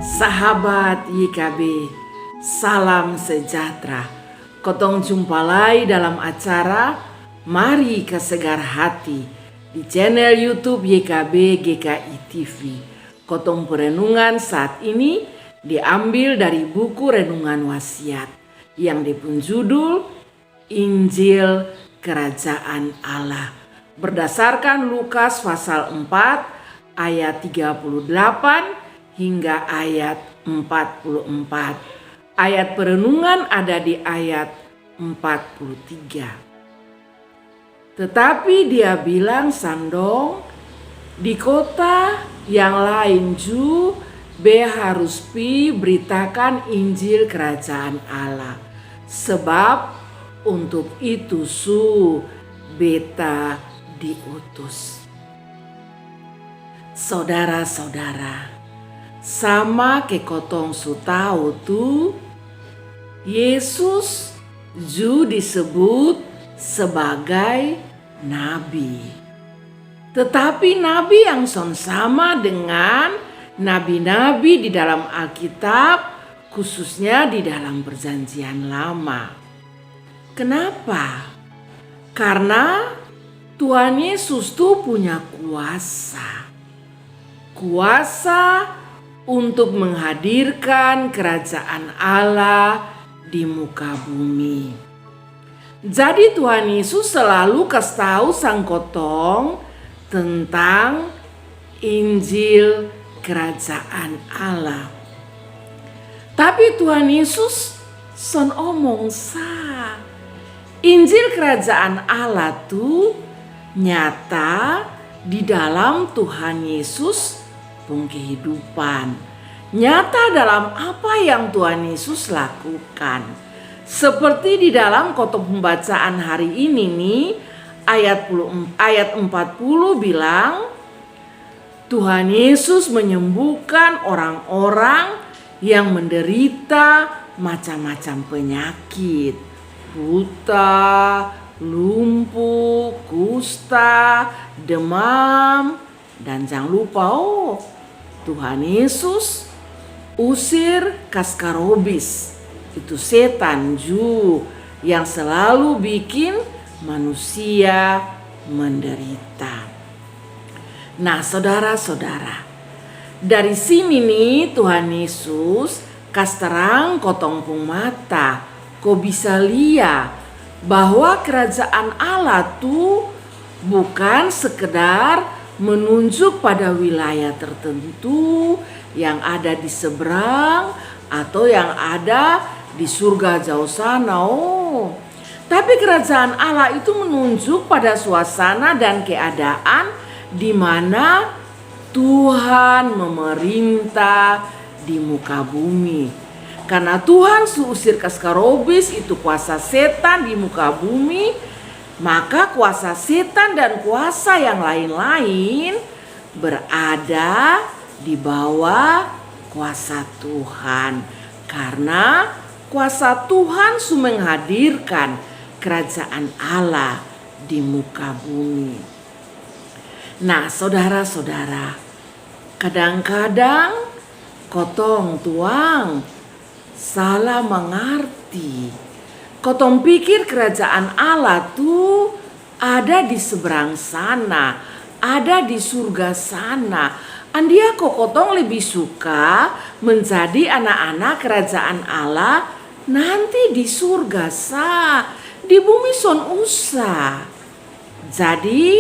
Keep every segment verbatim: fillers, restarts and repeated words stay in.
Sahabat Y K B, salam sejahtera. Kotong jumpa lai dalam acara Mari Kasagar Hati di channel YouTube Y K B G K I T V. Kotong perenungan saat ini diambil dari buku Renungan Wasiat yang dia pung judul Injil Kerajaan Allah, berdasarkan Lukas pasal empat ayat tiga puluh delapan hingga ayat empat puluh empat. Ayat perenungan ada di ayat empat puluh tiga. Tetapi dia bilang sang dong, di kota yang lain ju be harus pi beritakan Injil Kerajaan Allah, sebab untuk itu su beta diutus. Sodara-sodara, sama ke kotong su tau tu, Yesus ju disebut sebagai nabi. Tetapi nabi yang son sama dengan nabi-nabi di dalam Alkitab, khususnya di dalam Perjanjian Lama. Kenapa? Karena Tuhan Yesus tu punya kuasa. Kuasa untuk menghadirkan kerajaan Allah di muka bumi. Jadi Tuhan Yesus selalu kas tau sang kotong tentang Injil Kerajaan Allah. Tapi Tuhan Yesus son omong sa. Injil Kerajaan Allah tu nyata di dalam Tuhan Yesus pung kehidupan. Nyata dalam apa yang Tuhan Yesus lakukan. Seperti di dalam kotong pembacaan hari ini ni, ayat puluh, ayat empat puluh bilang, Tuhan Yesus menyembuhkan orang-orang yang menderita macam-macam penyakit, buta, lumpuh, kusta, demam, dan jangan lupa, oh, Tuhan Yesus usir kaskarobis, itu setan ju yang selalu bikin manusia menderita. Nah, sodara-sodara, dari sini ni Tuhan Yesus kas terang kotong pung mata, ko bisa lia bahwa kerajaan Allah tu bukan sekedar menunjuk pada wilayah tertentu yang ada di seberang atau yang ada di surga jauh sana. Oh, tapi kerajaan Allah itu menunjuk pada suasana dan keadaan di mana Tuhan memerintah di muka bumi. Karena Tuhan su usir kaskarobis itu kuasa setan di muka bumi, maka kuasa setan dan kuasa yang lain-lain berada di bawah kuasa Tuhan. Karena kuasa Tuhan su menghadirkan kerajaan Allah di muka bumi. Nah, sodara-sodara, kadang-kadang kotong tuang salah mangarti. Kotong pikir kerajaan Allah tu ada di seberang sana, ada di surga sana. Andia ko kotong lebih suka menjadi anak-anak kerajaan Allah nanti di surga sa, di bumi son usah. Jadi,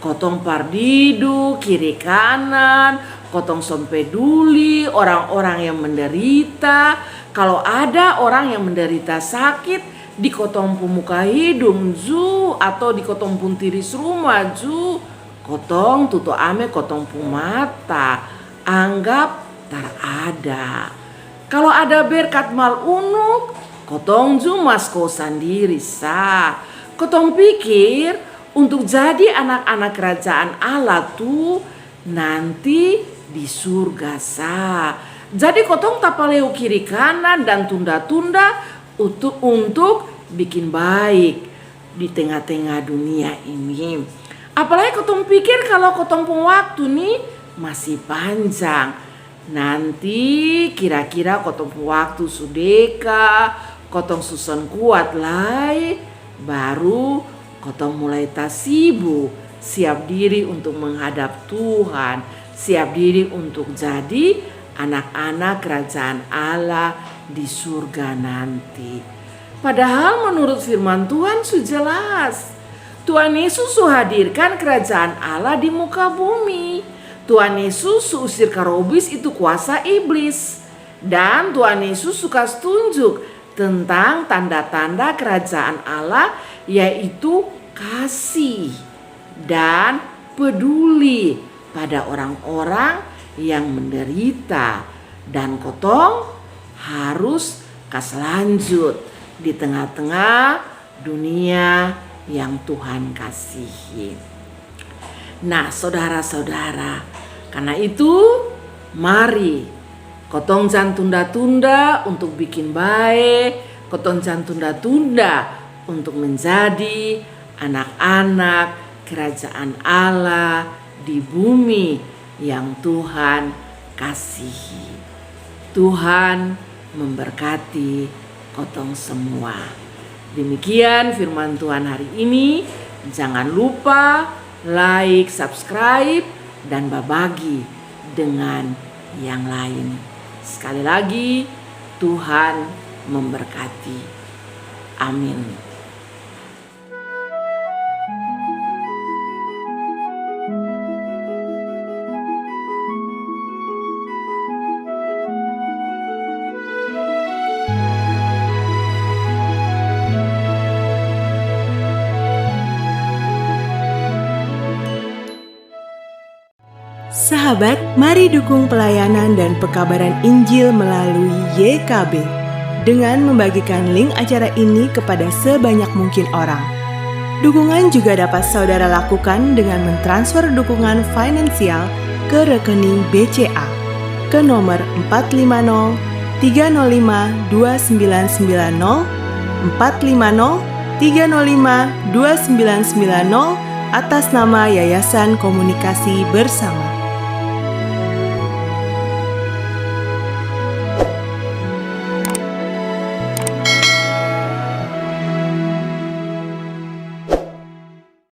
kotong pardidu kiri kanan, kotong son peduli orang-orang yang menderita. Kalau ada orang yang menderita sakit di kotong pung muka hidung ju atau di kotong pung tiris rumah ju, kotong tutu ame kotong pung mata, anggap tarada. Kalau ada berkat mal unuk, kotong ju masko sandiri sa. Kotong pikir untuk jadi anak-anak kerajaan Allah tu nanti di surga sa. Jadi kotong tapaleu kiri kanan dan tunda-tunda untuk, untuk bikin baik di tengah-tengah dunia ini. Apalagi kotong pikir kalau kotong pung waktu ni masih panjang. Nanti kira-kira kotong pung waktu su deka, kotong su son kuat lai, baru kotong mulai tasibu, siap diri untuk menghadap Tuhan, siap diri untuk jadi anak-anak kerajaan Allah di surga nanti. Padahal menurut firman Tuhan su jelas, Tuhan Yesus su hadirkan kerajaan Allah di muka bumi. Tuhan Yesus su usir karobis itu kuasa iblis. Dan Tuhan Yesus su kas tunjuk tentang tanda-tanda kerajaan Allah, yaitu kasih dan peduli pada orang-orang yang menderita. Dan kotong harus kas lanjut di tengah-tengah dunia yang Tuhan kasihi. Nah, saudara-saudara, karena itu mari kotong jang tunda-tunda untuk bikin bae, kotong jang tunda-tunda untuk menjadi anak-anak kerajaan Allah di bumi yang Tuhan kasihi. Tuhan memberkati kotong semua. Demikian firman Tuhan hari ini. Jangan lupa like, subscribe, dan babagi dengan yang lain. Sekali lagi, Tuhan memberkati. Amin. Sahabat, mari dukung pelayanan dan pekabaran Injil melalui Y K B dengan membagikan link acara ini kepada sebanyak mungkin orang. Dukungan juga dapat saudara lakukan dengan mentransfer dukungan finansial ke rekening B C A ke nomor empat lima nol tiga nol lima dua sembilan sembilan nol, empat lima nol tiga nol lima dua sembilan sembilan nol, atas nama Yayasan Komunikasi Bersama.